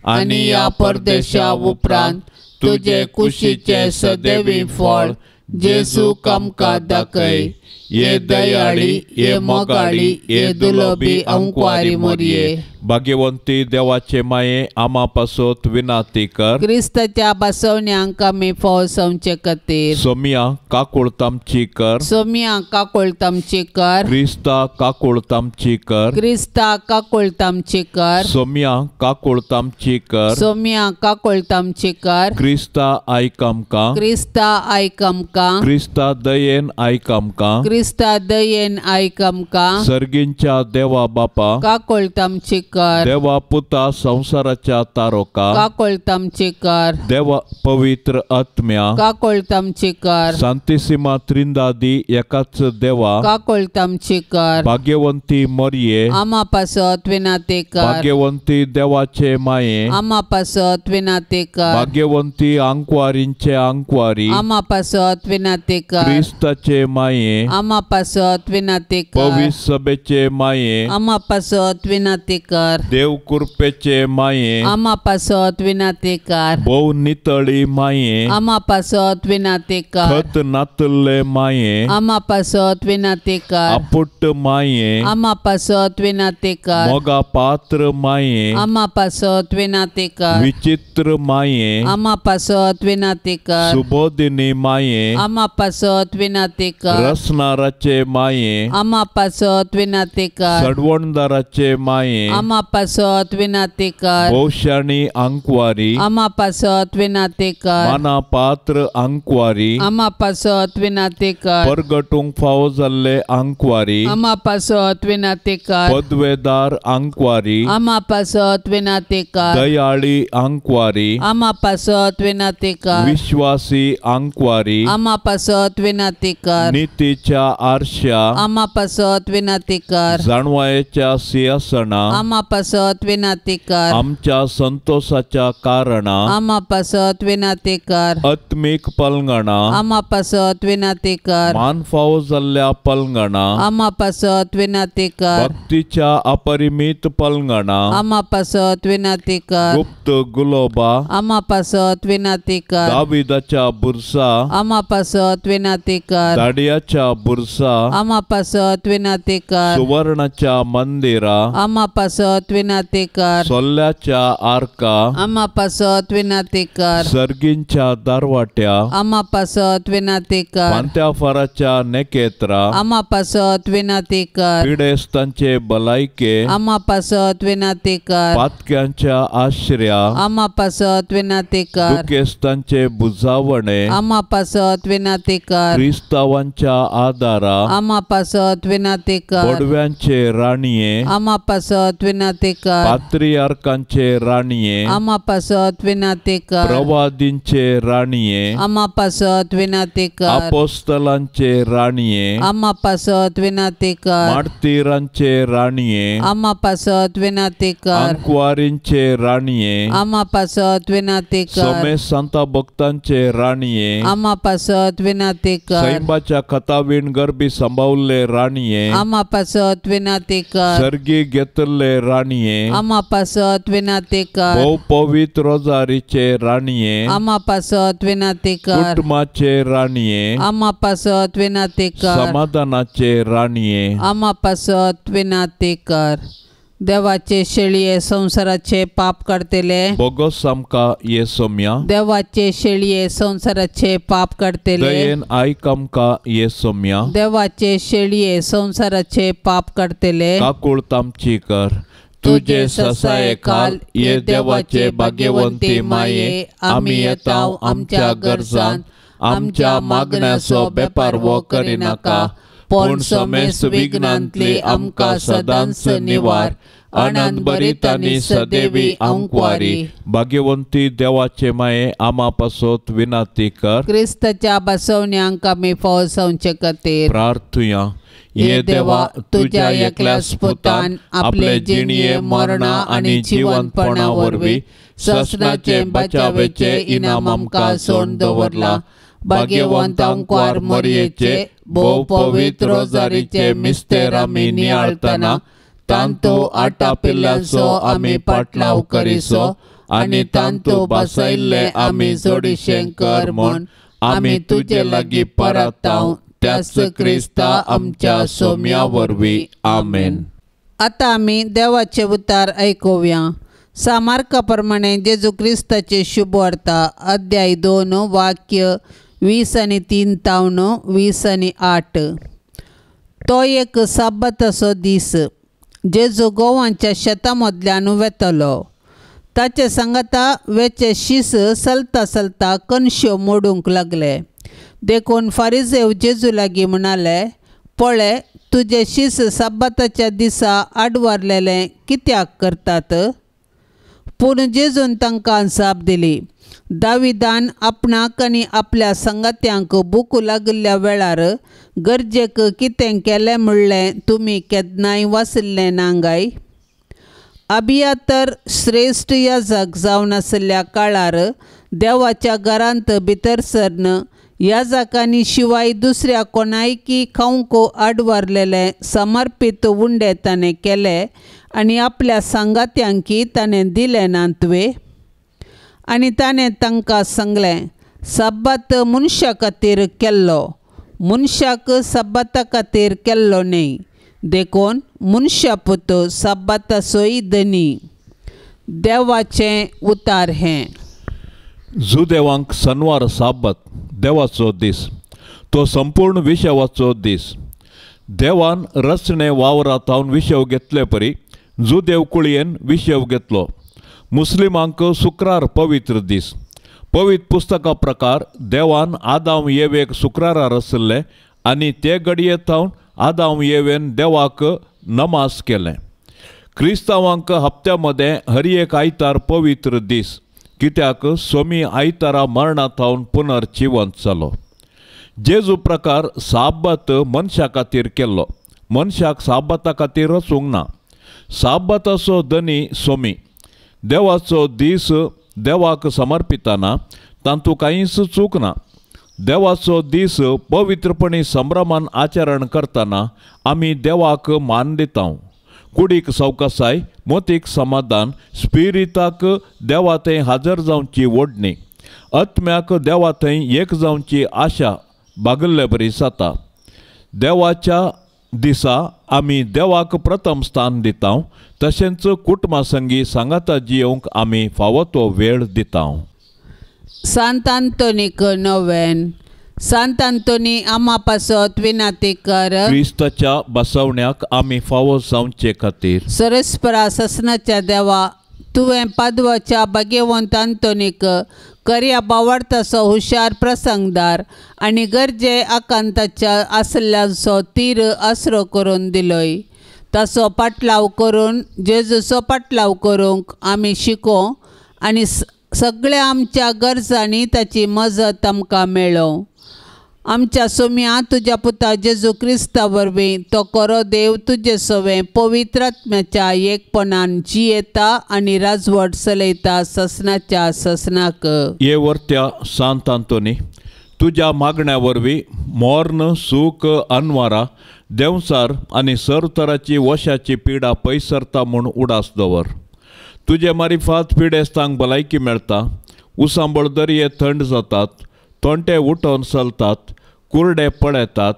आनी ह्या परदेशा उपरांत तुजे कुशीचे सदैवी फळ जेजू आमकां दाखय. ये दयाळी ये मोगाळी ये दुलोबी अंकवारी मोरये. भाग्यवंती देवाचे माये आमा पासत विनाती कर. क्रिस्ताच्या बसवण्यांक आमी फौसवचे खातीर. सोमिया काकुळतामची कर. सोमिया काकुळतामची कर. क्रिस्ता काकुळतामची कर. क्रिस्ता काकुळतामची कर. सोमिया काकुळतामची कर. सोमिया काकुळतामची कर. क्रिस्ता आयक आमकां. क्रिस्ता आयक आमकां. क्रिस्ता दयेन आयक आमकां. क्रिस्ता दयेन आयक आमकां. सर्गींच्या देवा बापा काकुळतामची कर. देवा पुता संवसाराच्या तारोका काकुळतामची कर. देवा पवित्र आत्म्या काकुळतामची कर. सांतिसिमा त्रिंदादी एकाच देवा काकुळतामची कर. भाग्यवंती मोरये आमा पासत विनाती कर. भाग्यवंती देवाचे माये आमा पासत विनाती कर. भाग्यवंती आंकवारींचे आंकवारी आमा पासत विनाती कर. क्रिस्ताचे माये आमा पासत विनाती कर. पवित्र सभेचे माये आमा पासत विनाती कर. देव कृपेचे माये आमा पासत विनाती कर. भोव नितळी माये आमा पासत विनाती कर. खत नातल्ले माये आमा पासत विनाती कर. आपुट्ट माये आमा पासत विनाती कर. मोगा पात्र माये आमा पासत विनाती कर. विचित्र माये आमा पासत विनाती कर. सुबोधिनी माये आमा पासत विनाती कर. रसनाराचे माये आमा पासत विनाती कर. सडवणदाराचे माये आमा पासत विनाती कर. भोवशाणी आंकवारी आमा पासत विनाती कर. माना पात्र आंकवारी आमा पासत विनाती कर. परगटूंक फावो जाल्ले आंकवारी आमा पासत विनाती कर. पदवेदार आंकवारी आमा पासत विनाती कर. दयाळी आंकवारी आमा पासत विनाती कर. विश्वासी आंकवारी आमा पासत विनाती कर. नितीच्या आरश्या आमा पासत विनाती कर. जाणवायेच्या सिंहासना आमा आमा पासत विनाती कर। आमच्या संतोषाच्या कारणा आमा पासत विनाती कर। आत्मीक पलंगणा आमा पासत विनाती कर। मान फावो जाल्ल्या पलंगणा आमा पासत विनाती कर। भक्तीच्या अपरिमित पलंगणा आमा पासत विनाती कर। गुप्त गुलोबा आमा पासत विनाती कर। दाविदाच्या बुरसा आमा पासत विनाती कर। दाडियाच्या बुरसा आमा पासत विनाती कर। सुवर्णाच्या मंदिरा आमा पासत विनाती कर। सोल्ल्याच्या आर्का आमा पासत विनाती कर। सर्गींच्या दारवाट्या आमा पासत विनाती कर। पांत्याफाराच्या नेकेत्रा आमा पासत विनाती कर। पिडेस्तांचे बलायके आमा पासत विनाती कर। पातक्यांच्या आश्र्या आमा पासत विनाती कर। दुखेस्तांचे बुजावणे आमा पासत विनाती कर। क्रिस्तावांच्या आदारा आमा पासत विनाती कर। बोडव्यांचे राणये आमा पासत विनाती कर। पात्रियार्कांचे राणये आमा पासत विनाती कर। प्रवादींचे राणये आमा पासत विनाती कर। अपोस्तलांचे राणये आमा पासत विनाती कर। मार्तीरांचे राणये आमा पासत विनाती कर। अंकवारींचे राणये आमा पासत विनाती कर। सोमेश सांता भक्तांचे राणये आमा पासत विनाती कर। सैंबाच्या खतावीण गर्भी सांभावल्ले राणये आमा पासत विनाती कर। सर्गी घेतल्ले राणये आमा पासत विनाती कर। भोव पवित्र रोजारीचे राणये आमा पासत विनाती कर। कुटुंबाचे राणये आमा पासत विनाती कर। समाधानाचे राणये आमा पासत विनाती कर। देवाचे शेळये संसाराचे पाप काडतले बोगस आमकां ये सोम्या। देवाचे शेळये संसाराचे पाप काडतले दयेन आयक आमकां ये सोम्या। देवाचे शेळये संसाराचे पाप काडतले काकूळत आमची कर। तुझे ससाये खाल ये देवाचे भाग्यवंती माये आमी येता आमच्या गरजान आमच्या मागण्याचो बेपारवो करिनाका पूण समेस्त विघ्नांतली आमकां सदांच निवार। आनंद भरीत आनी सदैवी आंकवारी भाग्यवंती देवाचे माये आमा पासत विनाती कर। क्रिस्ताच्या बसवण्यांक आमी फावो जावचे खातीर प्रार्थुया। ये देवा तुझ्या एकल्याच पुतान आपले जिणये मरणा आनी जिवंतपणा वरवीं ससनाचे बचावेचे इनाम आमकां सोडून दवरला। भाग्यवंत आंकवार मरयेचे भोव पवित्र रोजारीचे मिस्तेर आमी नियाळतना तांतू आटापिल्ल्याचो आमी पाटलाव करिसो आनी तांतू बसयल्ले आमी जोडीशें कर म्हूण आमी तुजे लागीं परताव त्याच क्रिस्ता आमच्या सोम्या वरवीं आमेन। आतां आमी देवाचे उतार आयकुया। सामार्का प्रमाणे जेजू क्रिस्ताचे शुभवार्ता अध्याय 2 वाक्य 20 आनी 3 तावन 20 आनी 8। तो एक साबाताचो दीस। जेजू गोवांच्या शेता मदल्यान वेतलो। ताचे सांगाता वेचे शीस चलता चलता कणश्यो मोडूंक लागले। देखून फारिजेव जेजू लागीं म्हणाले, पळय तुजे शीस साबाताच्या दिसा आडवारलेले कित्याक करतात? पूण जेजून तांकां जाप दिली, दाविदान आपणाक आनी आपल्या सांगात्यांक भूक लागिल्ल्या वेळार गरजेक कितें केलें म्हणलें तुमी केन्नाय वाचिल्लें ना काय? अबियातर श्रेश्ठ याजक जावन आशिल्ल्या काळार देवाच्या घरांत भितर सरन याजकांनी शिवाय दुसऱ्या कोणायकी खावंक आडवारलेले समर्पीत उंडे ताणें केले आनी आपल्या सांगात्यांकी ताणें दिले नात वे? आनी ताणें तांकां सांगलें, सब्बात मनशा खातीर केल्लो, मनशाक सब्बाता खातीर केल्लो न्हय। देखून मनशा पुत सब्बाताचोय धनी। देवाचें उतार हें। जुदेवांक सनवार साब्बत देवाचो दीस, तो संपूर्ण विशवाचो दीस। देवान रचणे वावरांत विशव घेतले परी जुदेव कुळयेन विशव घेतलो। मुस्लिमांक शुक्रार पवित्र दीस। पवित्र पुस्तका प्रकार देवान आदाम येवेक शुक्रारा रचल्ले आनी ते घडये थावन आदाम येवेन देवाक नमाज केलें। क्रिस्तांवांक हप्त्या मदें हर एक आयतार पवित्र दीस, कित्याक सोमी आयतारा मरणा थावन पुनर्जिवंत जालो। जेजू प्रकार साब्बात मनशा खातीर केल्लो, मनशाक साब्बाता खातीर रचूंक ना। साबाताचो धनी सोमी देवाचो दीस देवाक समर्पिताना तांतू कांयच चूक ना. देवाचो दीस पवित्रपणी संभ्रमान आचरण करतना आमी देवाक मान दिता. कुडीक सवकासाय, मोतीक समाधान, स्पिरिताक देवा थंय हाजर जावची ओडणी, आत्म्याक देवा थंय एक जावची आशा बागल्ले बरी जाता. देवाच्या दिसा आमी देवाक प्रथम स्थान दिता, तशेंच कुटुंबा संगी सांगाता जियोंक आमी फावो तो वेळ दिता. सांत आंतोनीक नोवेन. सांत आंतोनी आमा पासत विनाती कर. क्रिस्ताच्या बसवण्याक आमी फावो जावचे खातीर. सरस्परा ससनाच्या देवा, तुवें पादवाच्या भाग्यवंत आंतोनीक करया बावडताचो हुशार प्रसंगदार आनी गरजे आकांताच्या आसल्यांचो तीर आसरो करून दिलोय. ताचो पाटलाव करून जेजूचो पाटलाव करूंक आमी शिको आनी सगळ्या आमच्या गरजांनी ताची मजत आमकां मेळो. आमच्या सोम्या तुज्या पुता जेजू क्रिस्ता वरवीं तो खरो देव तुजे सवें पवित्र आत्म्याच्या एकपणान जियेता आनी राजवट चलयता ससनाच्या ससनाक. ये वर्त्या सांत आंतोनी, तुज्या मागण्या वरवीं मोर्न सूख अनवारा देंवचार आनी सरतराची वशाची पिडा पयसरता म्हूण उडास दवर. तुजे मारिफात पिडेस्तांक भलायकी मेळटा, उसांबळ दर्ये थंड जातात, तोंटे उठोवन चलतात, कुरडे पळयतात,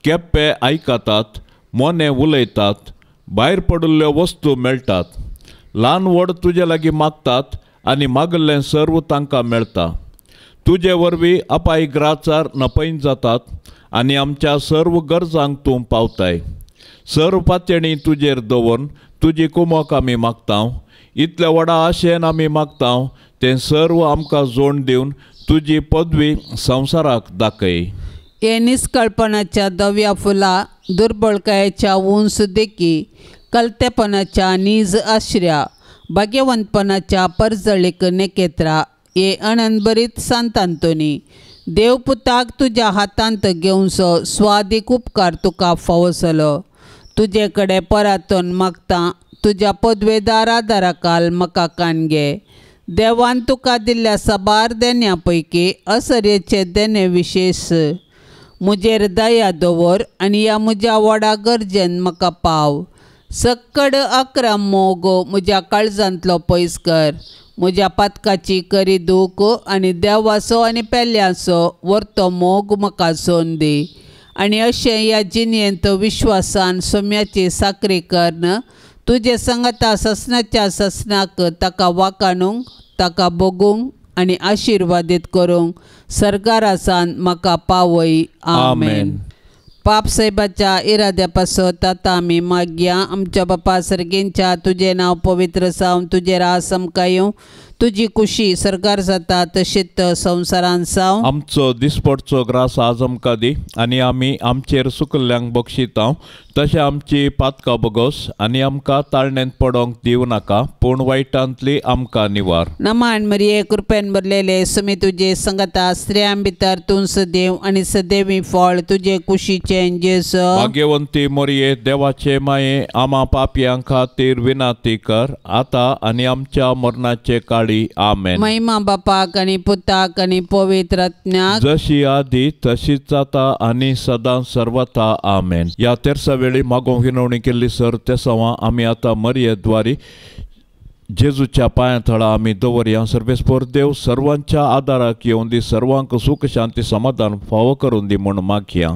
केप्पे आयकतात, मोने उलयतात, भायर पडिल्ल्यो वस्तू मेळटात, ल्हान व्हड तुजे लागीं मागतात आनी मागिल्लें सर्व तांकां मेळटा. तुजे वरवीं अपाय ग्राचार नपयन जातात आनी आमच्या सर्व गरजांक तूं पावताय. सर्व पातयणी तुजेर दवरून तुजी कुमोक आमी मागता. इतल्या व्हडा आशेन आमी मागता तें सर्व आमकां जोड दिवन तुजी पदवी संवसाराक दाखय. हे निस्कळपणाच्या धव्या फुला, दुर्बळकायेच्या उंच देखी, कलतेपणाच्या नीज आश्र्या, भाग्यवंतपणाच्या परजळीक नेकेत्रा, हे अनंतभरीत सांत आंतोनी, देवपुताक तुज्या हातांत घेवचो स्वादीक उपकार तुका फावो जालो. तुजे कडेन परातून मागता तुज्या पदवेदार आदाराकाल म्हाका कान घे. देवान तुका दिल्ल्या साबार देण्या पैकी असरेचे देणे विशेश म्हजेर दया दवर आनी ह्या म्हज्या व्हडा गरजेन म्हाका पाव. सक्कड अक्रम मोग म्हज्या काळजांतलो पयस कर. म्हज्या पातकाची करी दूख आनी देवाचो आनी पेल्याचो व्हरतो मोग म्हाका सोन दी. आनी अशें ह्या जिणेंत विश्वासान सोम्याची साकरी करून तुजे संगता ससनाच्या ससनाक ताका वाकाणूंक, ताका भोगूंक आनी आशिर्वादीत करूंक सरकारासान म्हाका पावय. आमेन. पाप साहेबाच्या इराद्या पासत आतां आमी मागया. आमच्या बापा सर्गींच्या तुजें नांव पवित्र जावं, तुजें रास आमकां येवं, तुजी कुशी सरकार जाता तशीच संवसारान जावं. आमचो दिसपडचो ग्रास आज आमकां दी आनी आमी आमचेर सुकल्ल्यांक बक्षिता तशें आमची पातकां बगोस आनी आमकां ताळण्यांत पडोंक दिवं नाका, पूण वायटांतली आमकां निवार. नमान मरिये, कृपेन भरलेले सुमी तुजे संगता, स्त्रियां भितर तूं सदैव आनी सदैवी फळ तुजे कुशीचें जेजू. भाग्यवंती मरिये, देवाचे माये, आमा पापयां खातीर विनाती कर आतां आनी आमच्या मरणाचे काळी. आमेन. महिमा बापाक आनी पुताक आनी पवित्र आत्म्याक, जशी आदी तशीच जाता आनी सदां सर्वथा. आमेन. ह्या तेरसा वेळी मागोवंक विनवणी केल्ली सर तेसांवां आमी आतां मरिये द्वारी जेजूच्या पांया थळा आमी दवरया. सर्वेस्पोर देव सर्वांच्या आदाराक येवन दी, सर्वांक सुख शांती समाधान फावो करून दी म्हूण मागया.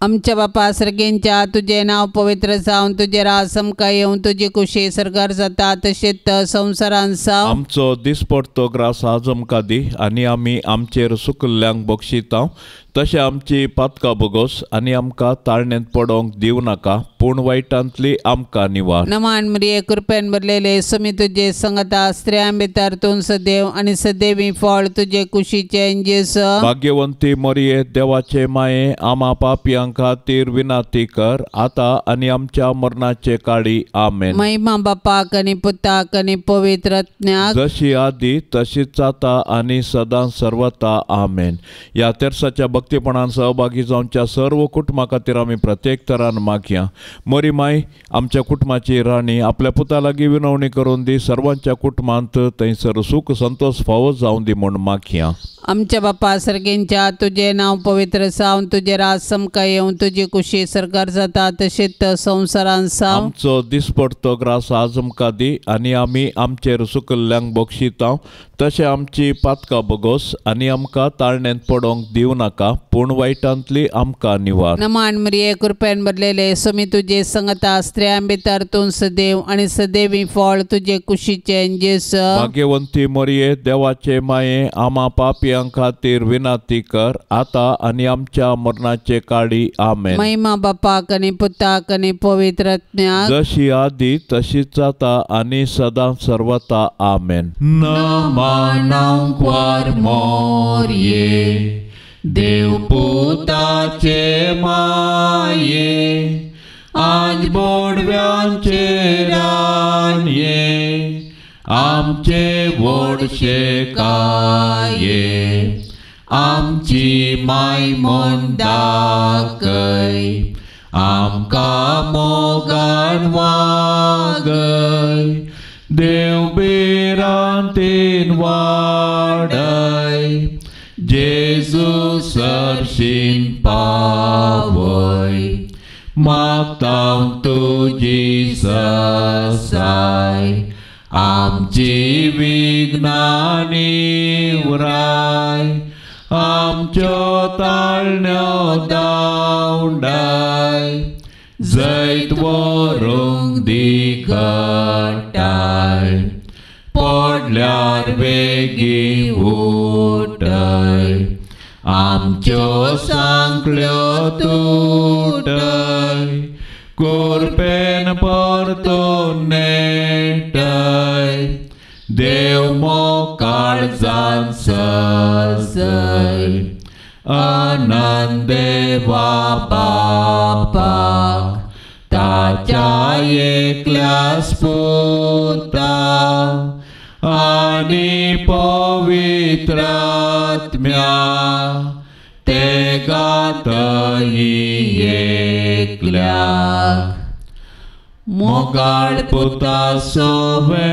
आमच्या बापा सर्गींच्या तुजें नांव पवित्र जावं, तुजें राज आमकां येवं, तुजी कुशी सरकार जाता तशीच संवसारान जावं. आमचो दिसपडतो ग्रास आज आमकां दी आनी आमी आमचेर सुकल्ल्यांक बक्षिता तशें आमची पातकां बगोस आनी आमकां ताळण्यांत पडोंक दिवं नाका, पूण वायटांतली आमकां निवार. नमान मरिये, कृपेन भरलेले सुमी तुजे संगता, स्त्रियां भितर तूं सदैव आनी सदैवी फळ तुजे कुशीचें जेजू. भाग्यवंती मरिये, देवाचे माये, आमा पापयां खातीर विनाती कर आतां आनी आमच्या मरणाचे काळी. आमेन. महिमा बापाक आनी पुताक आनी पवित्र आत्म्याक, जशी आदी तशीच आतां आनी सदां सर्वथा. आमेन. ह्या तेरसाच्या भक्तीपणान सहभागी जावच्या सर्व कुटुंबा खातीर आमी प्रत्येक तरान मागया. मोरी माय आमच्या कुटुंबाची राणी आपल्या पुता लागीं विनवणी करून दी, सर्वांच्या कुटुंबांत थंयसर सूख संतोष फावो जावं दी म्हूण मागया. आमच्या बापा सर्गेंच्या तुजें नांव पवित्र जावं, तुजें राज समकां येवं, तुजी कुशी सरकार जाता तशेंच संवसारान जावं. आमचो दिसपडतो ग्रास आज आमकां दी आनी आमी आमचेर सुकल्ल्यांक बक्षिता तशें आमची पातकां बगोस आनी आमकां ताळण्यांत पडोंक दिवं नाका, पूण वायटांतली आमकां निवार. नमान मरिये कृपेन भरलेले स्वामी तुजे संगता, स्त्रियां भितर तूं सदैव आनी सदैवी फळ तुजे कुशीचें जेजू. भाग्यवंती मरिये देवाचे माये आमा पापयां खातीर विनंती कर आतां आनी आमच्या मरणाचे काळी. आमेन. महिमा बापाक आनी पुताक आनी पवित्र आत्म्याक, जशी आदी तशीच जाता आनी सदां सर्वता. आमेन. नमनांकवार मोरये देवपुताचे माये आज बोडव्यांचे रानये आमचे व्हडशे काये आमची माय म्हूण दाखय आमकां मोगान वागय देव भिरांतीन वाडय जेजू सरशीन पावय मागता तुजी ससाय आमची विघ्नां निवराय आमच्यो ताळण्यो दावंडाय जैत व्हरूंक दी घटाय पडल्यार बेगीन उठय आमच्यो सांकळ्यो तुटय कुरपेन परतून नेटय देव मोकाळजान सजय आनंद देवा बापाक ताच्या एकल्या पुता आनी पवित्र आत्म्या ते गातही एकल्याक. मोगाळ पुता सोवे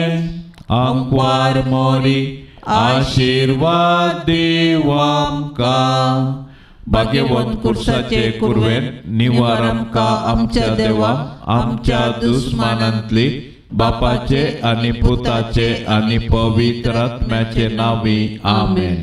आमक्वार मोरी आशीर्वाद दिव आमकां. भाग्यवंत कुर्साचे कुरवेन निवार आमकां आमच्या देवा आमच्या दुस्मानांतली बापाचे आनी पुताचे आनी पवित्र आत्म्याचे नांवी. आमेन.